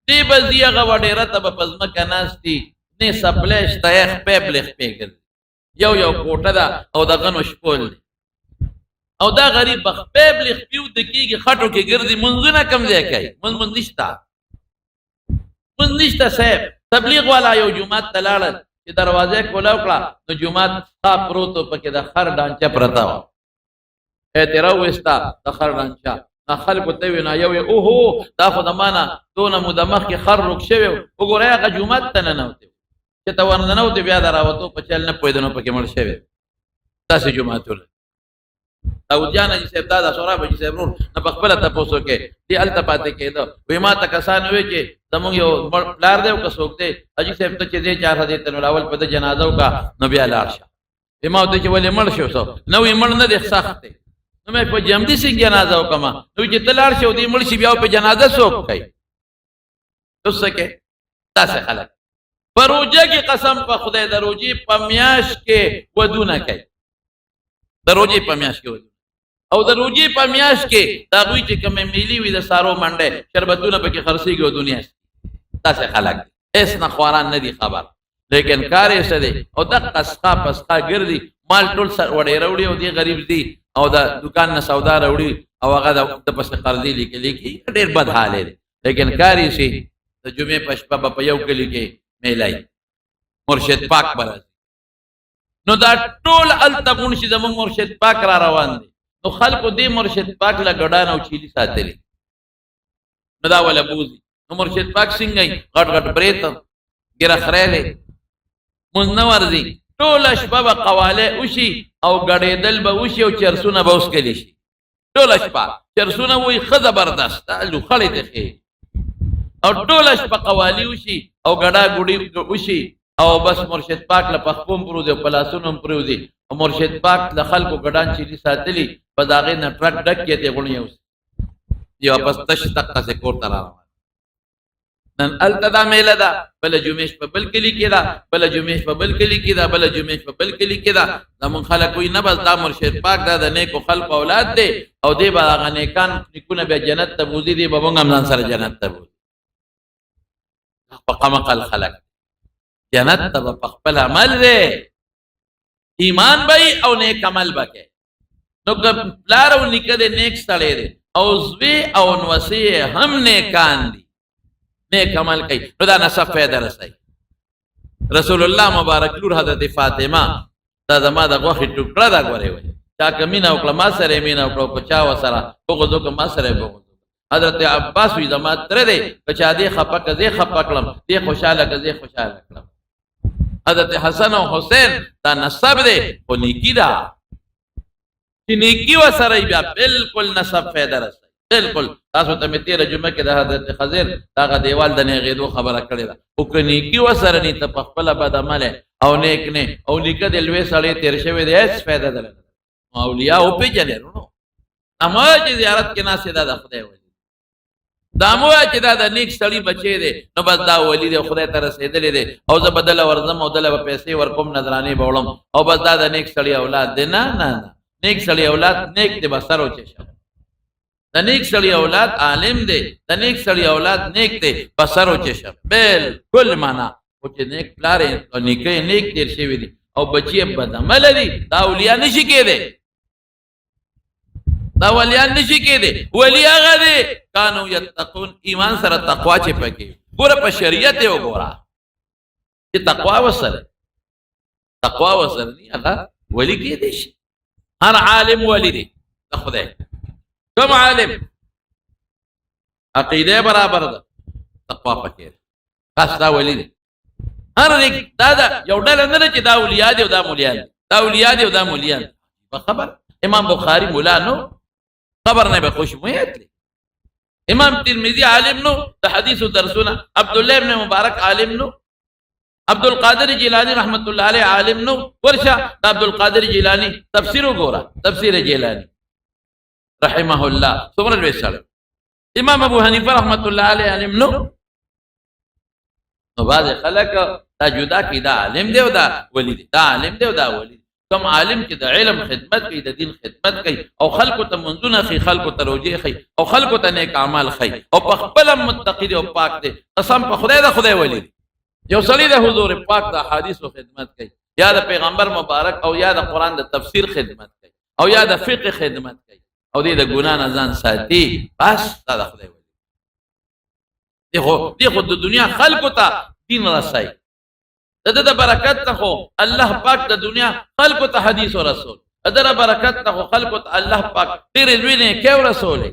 Speaker 1: دی به ځي هغه وډېره ته به په ځمکه ناست دي، نه سپلی شته، یې خپې بلې خپې ګرځي، یو یو کوټه ده او د غنو شپول دی، او دا غریب به خپې بلې خپې وده کېږي، خټو کې ګرځي، منځونه کوم ځای کوي؟ منځ منځ نشته، منځ نشته صاحب. تبلیغ والا یو جومات ته لاړل، چې دروازه یې کولاو کړه، نو جومات ښه پروت و، پکې د خر ډانچه پرته وه، یې ترې راوویسته د خر ډانچه. نه خلکو ته وی، نه یو یې اوهو دا خو د ما نه دونه موده مخکې خر ورک شوی و، وګورئ هغه جومات ته ننوتی، چې ته ورننوتې بیا د راوتو په چل نه پوهېده، نو پکې مړ شوی. داسې جوماتونه. داود جان حاجي صاحب دا د سهراب حاجي صاحب ورور نه په خپله تپوس وکړي، دی هلته پاتې کېده. وایي ما ته کسان وویل چې زموږ یو پلار دی او که څوک دی، حاجي صاحب ته چې دی چار دی ته نو اول په ده جنازه وکړه نو بیا لاړ شه. وایي ما ورته چې ولې مړ شو؟ څه نه وایي مړ نه دی، سخت دی. نو مې په جمدي سینګ جنازه وکړم، نو چې ته لاړ شې او دی مړ شي بیا په جنازه څوک کوي؟ اوس څه کوې؟ داسې خلک په روژه کې قسم په خدای د روژې په میاشت کې ودونه کوي، د روژې په میاشت کې ودونه، او د روژې په میاشت کې د هغوی چې کومې میلې وي د سارو منډی شربتونه پکې خرڅېږي او دنیا شي. داسې خلک دي، هېڅ نه خواران نه دي خبر، لیکن کار یې څه دی؟ او دقه سخا په سخا ګرځي، مال ټول سر وړې راوړي او دی غریب دی او د دکان نه سودا راوړي او هغه د پسې قرضې لیکي لیکي، ډېر بد حال دی، لیکن کار یې شي. د جمعې په شپه به په یو کلي کې میلای مرشد پاک به راځي، نو دا ټول هلته غونډ شي، زموږ مرشد پاک را روان دی. نو خلکو دې مرشد پاک له ګډان او چیلي ساتلي، نو دا وله بوځي. نو مرشد پاک څنګه وي؟ غټ غټ برېت، ږیره خریلې، مونځ نه ورځي، ټوله شپه به قوالی وشي او ګډېدل به وشي او چرسونه به وڅکلی شي، ټوله شپه چرسونه وایي، ښه زبردست لوخړې ته ښې، او ټوله شپه قوالي وشي او ګډا ګوډي وشي، او بس مرشد پاک له پخپو هم پرېوځي او په لاسونو هم پرېوځي، او مرشد پاک له خلکو ګډان چیلي ساتلي، بس د هغې نه ټرک ډک کړي ته غوڼې یوسي، دی واپس تش دقسې کور ته را روان. نن هلته دا میله ده، بله جمعې شپه بل کلي کې ده، بله جمعې شپه بل کلي کې ده، بله جمعې شپه بل کلي کې ده. زمونږ خلک وایي نه بس دا مرشد پاک دا د نیکو خلکو اولاد دی، او دی به هغه نیکان نیکونه بیا جنت ته بوځي، دی به مونږ هم ځان سره جنت ته بوځي. په قمقل خلک جنت ته به په خپل عمل دی، ایمان به او نیک عمل به کوي. نو که پلار او نیکه دی نیک سړی دی او زوی او نوسې هم نیکان دي، نیک عمل کوي، نو دا نسب فایده رسوي. رسول الله مبارک لور حضرت فاطمه دا زما د غوښې ټوکړه ده، ګورې وایي چا که مینه وکړه ما سره یې مینه وکړه، که چا ورسره بغض وکړه ما سره یې بغض وکړه. حضرت عباس وایي زما تره دی، که چا دې خفه که زه خفه کړم، دې خوشحاله که زه خوشحاله کړم. حضرت حسن او حسین دا نسب دی خو نیکي ده. چې نیکی وسره بیا بالکل نسب فایده رسوي. بالکل تاسو ته مې تېره جمعه کې د حضرت خضر دغه دیوال د نیغېدو خبره کړې ده. خو که نیکي وسره نی، ته په خپله بدعمله او نیک نه او نیکه د لوی سړی تېر شوی دی، هېڅ فایده نه لري. اولیاء وپېژنې وروڼو، اما چې زیارت کې ناست دا د خدای ولي، دا مو چې دا د نیک سړي بچی دی، نو بس دا ولي دی، خدای ته رسېدلی دی، او زه به دله ورځم او دله به پیسې ورکوم، نذرانې به وړم، او بس دا د نیک سړي اولاد دی. نه نه نه، نیک سړي اولاد نیک دی، به سر وچې شه. د نیک سړي اولاد عالم دی، د نیک سړي اولاد نیک دی، په سر وچې شه. بالکل معنا خو چې نیک پلار یې او نیکه یې نیک تېر شوي دي او بچي یې بدعمله دي، دا اولیا نشي کېدی، دا ولیان نشي کېدی. ولی هغه دی کانو یتقون، ایمان سره تقوا چې پکې ګوره، په شریعت یې وګوره چې تقوا وسره، تقوا وسره نی، هغه ولی کېدی شي. هر عالم ولی دی د خدای. کوم عالم عقیده برابر ده، تقوا پکې ده، بس دا ولی دی. هر نیک دا دا یو ډله نه ده چې دا اولیا دی او دا مولیان دي، دا اولیا دی او دا مولیان دي. په خبر امام بخاری مولا نو خبر نه به خوشبویه تلی، امام ترمذی عالم نو د حدیث درسونه، عبد الله ابن مبارک عالم نو، عبد القادر جیلانی رحمت الله علیه عالم نو. ورشه د عبد القادر جیلانی تفسیر وګوره، تفسیر جیلانی رحمه الله څومره لوی سړی. امام ابو حنیفه رحمت الله علیه عالم نو. نو بعض خلک دا جدا کی، دا عالم دی او دا ولی دی، دا عالم دی او دا ولی دی. کوم عالم چې د علم خدمت کوي، د دین خدمت کوي، او خلکو ته منځونه ښیي، خلکو ته روژې ښیي، او خلکو ته نیک اعمال ښیي، او په خپله متقي دی او پاک دی، قسم په خدای د خدای ولی دی. یو سړی د حضور پاک د احادیثو خدمت کوي، یا د پیغمبر مبارک او یا د قرآن د تفسیر خدمت کوي، او یا د فقه خدمت کوي، او دې د ګناه نه ځان ساتي، بس دا د خدای ولی دی. خو د دنیا خلکو ته دین رسوي، د ده د برکت نه خو الله پاک د دنیا خلکو ته حدیث ورسول، د ده د برکت نه خو خلکو ته الله پاک ډېرې لوی نیکۍ ورسولې.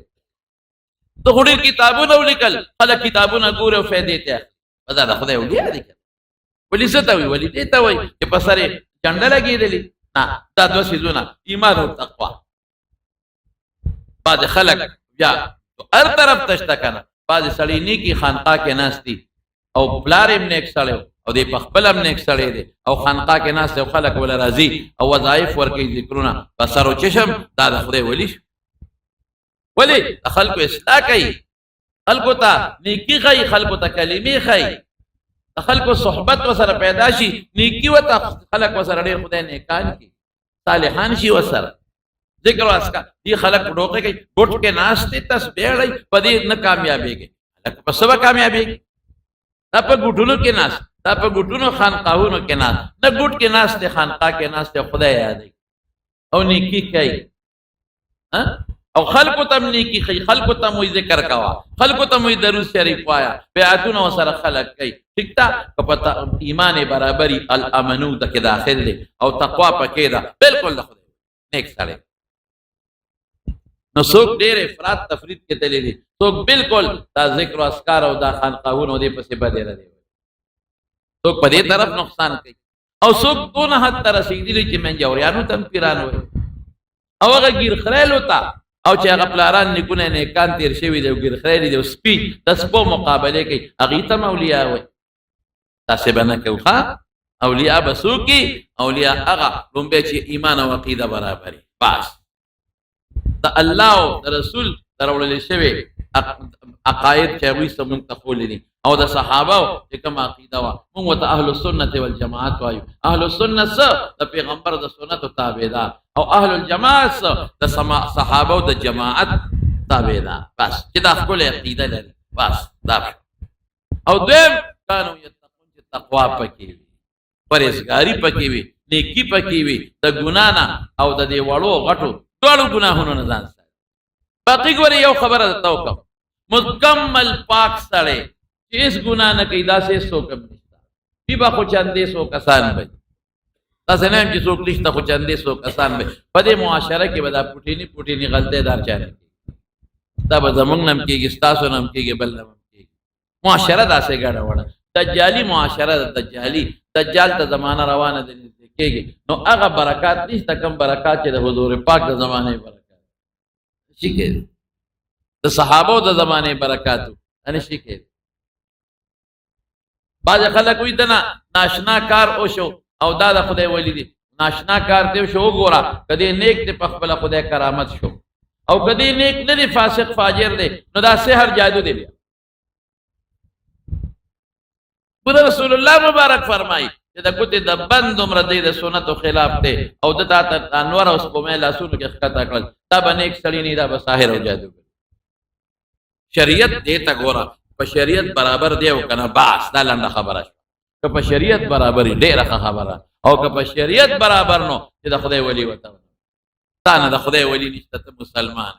Speaker 1: ده خو ډېر کتابونه ولیکل، خلک کتابونه ګوري او فایدې ته اخلي. دا د خدای اولیا دي که ولي څه ته وایي؟ ولي دې ته وایي چې په سر یې جنډه لګېدلې؟ نه، دا دوه څیزونه، ایمان او تقوا. بعضې خلک بیا هر طرف ته شته که نه، بعضې سړي نیکي خانقاه کې ناست دي، او پلار یې هم نیک سړی او دی په خپله هم نیک سړی دی، او خانقاه کې ناست دی، او خلک وله راځي او وظایف ورکوي، ذکرونه په سر و چشم، دا د خدای ولي شو. ولې د خلکو اصلاح کوي، خلکو ته نیکي ښیي، خلکو ته کلمې ښیي، د خلکو صحبت ورسره پیدا شي، نیکي ورته خلک ورسره ډېر خدای نیکان کړي، صالحان شي ورسره. ذکر او اذکار دې خلک په ډوقې کوي، ګوټ کې ناست دی، تسبیح اړوي، په دې نه کامیابېږي. خلک په څه به کامیابېږي؟ دا په ګوټونو کې ناست، دا په ګوټونو خانقاهونو کې ناست، نه ګوټ کې ناست دی، خانقاه کې ناست دی، خدای یادوي او نیکي کوي، او خلکو ته هم نیکي ښیي، خلکو ته مو ذکر کوه، خلکو ته مو درود شریف وایه، بیعتونه ورسره خلک کوي. ټیک ده که په ایمان یې برابري، الامنو ته کې داخل دی او تقوا پکې ده، بالکل د خدای نیک سړی. نو څوک ډېر افراط تفرید کې تللی دي، څوک بالکل دا ذکر او اذکار او دا خانقاهونو دې پسې بدې نه دی، څوک په دې طرف نقصان کوي، او څوک دونه حد ته رسېدلي چې منجوریانو ته هم پیران وایي، او هغه ګیر خریلو ته، او چې هغه پلاران نیکونه نیکان تېر شوي دي او ګیر خریلي دي او سپي د سپو مقابلې کوي، هغوی ته هم اولیا وایي. تاسې به نه کوو، ښه؟ اولیا به څوک وي؟ اولیا هغه لومبی چې ایمان او عقیده برابري، بس د الله او د رسول راوړل شوی عقاید چې هغوی څه مونږ ته ښوولي دي، او د صحابه چې کومه عقیده وه، مونږ ورته اهل السنت والجماعت وایو. اهل السنت څه؟ د پیغمبر د سنتو تابعدار، او اهل الجماعت څه؟ د صحابه د جماعت تابعدار. بس چې دا ښکلې عقیده لري، بس دا. او دویم کانو یتقون، چې تقوا پکې وي، پرهېزګاري پکې وي، نیکي پکې وي، د ګناه نه او د دې وړو غټو دواړو ګناهونو نه ځان ساتي. باقي ګورې یو خبره درته وکړم، مکمل پاک سړی چې هېڅ ګناه نه کوي، داسې هېڅوک هم نشته. بي به خو چندې څو کسان به وي، داسې نه یم چې څوک نشته، خو چندې څو کسان به په دې معاشره کې به دا پوټیني پوټیني غلطۍ دار چا نه کېږي، دا به زمونږ نه هم کېږي، ستاسو نه هم کېږي، بل نه هم کېږي. معاشره داسې ګډه وډه، دجالي معاشره ده، دجالي، دجال ته زمانه روانه ده، نږدې کېږي. نو هغه برکات نشته کوم برکات چې د حضور پاک د زمانې برکات شي کېږي، د صحابو د زمانې برکات نه شي کېږي. بعضې خلک وایي دنه ناشنا کار وشو او دا د خدای ولي دي، ناشنا کار دی شو، وګوره که دې نیک دی په خپله خدای کرامت شو، او که دې نیک نه دی فاسق فاجر دی نو دا سحر جادو دی. بیا پوره رسول الله مبارک فرمایي چې د ګوتې د بند دومره دی د سنتو خلاف دی او ده تا ته انور او سپومې لاسونو کې ښکته کړل، دا به نیک سړی نه، دا به ساحر او جادوګر. شریعت دې ته ګوره، په شریعت برابر دی او که نه، بس دا لنډه خبره شوه. که په شریعت برابر وي ډېره ښه خبره، او که په شریعت برابر نو چې د خدای ولي ورته تا نه د خدای ولي نشته، ته مسلمان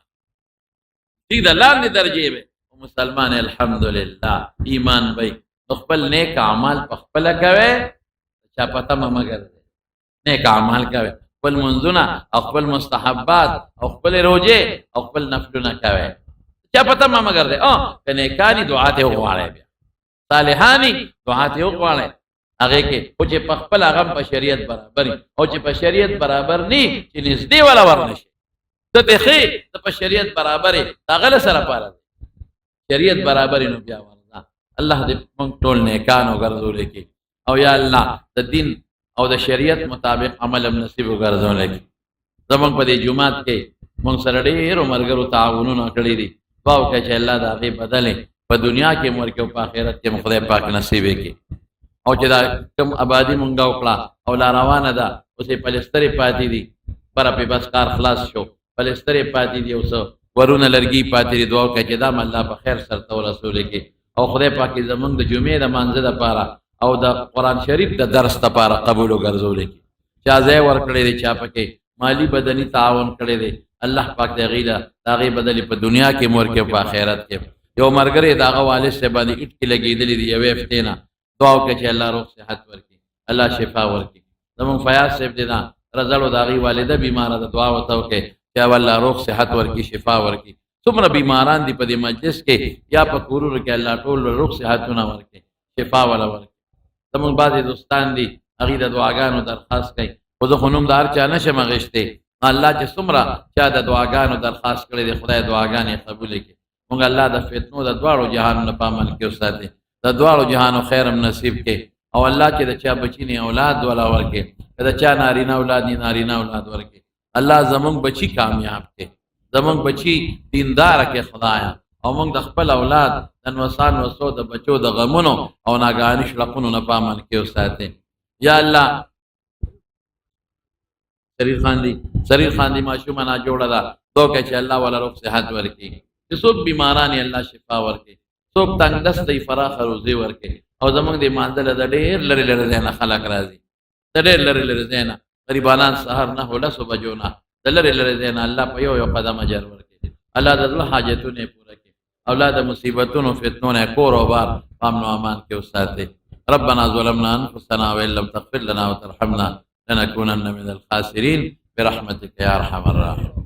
Speaker 1: ټیک ده، لاندې درجې به مسلمان الحمدلله ایمان به خپل نیک اعمال په خپله کوې، چا په تمه مه ګرځې، نیک اعمال کوې، خپل منځونه او خپل مستحبات او خپل روژې او خپل نفلونه کوې، چا په تمه مه ګرځې. که نیکاني دعا ته وغواړې، بیا صالحاني دعا ته وغواړې هغې کې، خو چې په خپله هغه په شریعت برابر وي، او چې په شریعت برابر نه چې نږدې وله ورنه شي، ته دې ښې ته په شریعت برابر یې، د هغه له سره پاره دی شریعت برابر یې، نو بیا ورځه. الله دې موږ ټول نیکان وګرځولې کړي، او یا الله د دین او د شریعت مطابق عمل هم نصیب وګرځولې کړي. زموږ په دې جومات کې موږ سره ډېرو ملګرو تعاونونه کړي دي، دعا وکړئ چې الله د هغې بدلې په دنیا کې هم ورکړي او په آخرت کې هم خدای پاک نصیب کړي. او چې دا کوم آبادي مونږ وکړه او لا روانه ده، اوس یې پلسترې پاتې دي، بره پې بس کار خلاص شو، پلسترې پاتې دي، اوس ورونه لرګي پاتې دي. دعا وکړئ چې دا هم الله په خیر سرته ورسولې کړي، او خدای پاک یې زمونږ د جمعې د مانځه دپاره او د قرآن شریف د درس دپاره قبول وګرځولې کړي. چا ځای ورکړی دی، چا پکې مالي بدني تعاون کړی دی، الله پاک د هغې له د هغې بدلې په دنیا کې هم ورکړي او په آخرت کې. یو ملګری د هغه والد صاحب باندې اټکې لګېدلې دي یوې هفتې نه، دعا وکړه چې الله روغ صحت ورکړي، الله شفا ورکړي. زمونږ فیاض صاحب دی دا رزلو د هغې والده بیماره ده، دعا ورته وکړئ چې الله روغ صحت ورکړي، شفا ورکړي. څومره بیماران دي په دې مجلس کې یا په کورونو کې، الله ټول روغ صحتونه ورکړي، شفا وله ورکړي. زمونږ بعضې دوستان دي هغوی د دعاګانو درخواست کوي، خو زه خو نوم د هر چا نه شم اخیستی. الله چې څومره چا د دعاګانو درخواست کړی دی، خدای دعاګانې قبولې کړي. موږ الله د فتنو د دواړو جهانونو نه په امن کې وساتي، د دواړو جهانو خیر هم نصیب کړي. او الله چې د چا بچی نه اولاد ولا ورکړي، که د چا نارینه اولاد نه نارینه اولاد ورکړي، الله زمونږ بچی کامیاب کړي، زمونږ بچی دیندار کړي خدایا. او موږ د خپل اولاد د نوسان وسو د بچو د غمونو او ناګهاني شړقونو نه په امن کې وساتي یا الله. سریر خان دی، سریر خان دی ماشومه نه جوړه ده، دوکه چې الله ولا روغ صحت ورکړي. چې څوک بیماران یې الله شفا ورکړي، څوک تنګ دست دی فراخه روزي ورکړي. او زمونږ د مانځله د ډېر لرې لرې ځای نه خلک راځي، د ډېر لرې لرې ځای نه غریبانان سهار 9 لسو بجو نه د لرې لرې ځای نه، الله په یو یو قدم اجر ورکړي. الله د زړه حاجتونه یې پوره کړي، الله د مصیبتونو فتنو نه کور او بار په امن او امان کې وساتي. ربنا ظلمنا انفسنا وان لم تغفر لنا وترحمنا لنكونن من الخاسرين برحمتك يا ارحم الراحمين.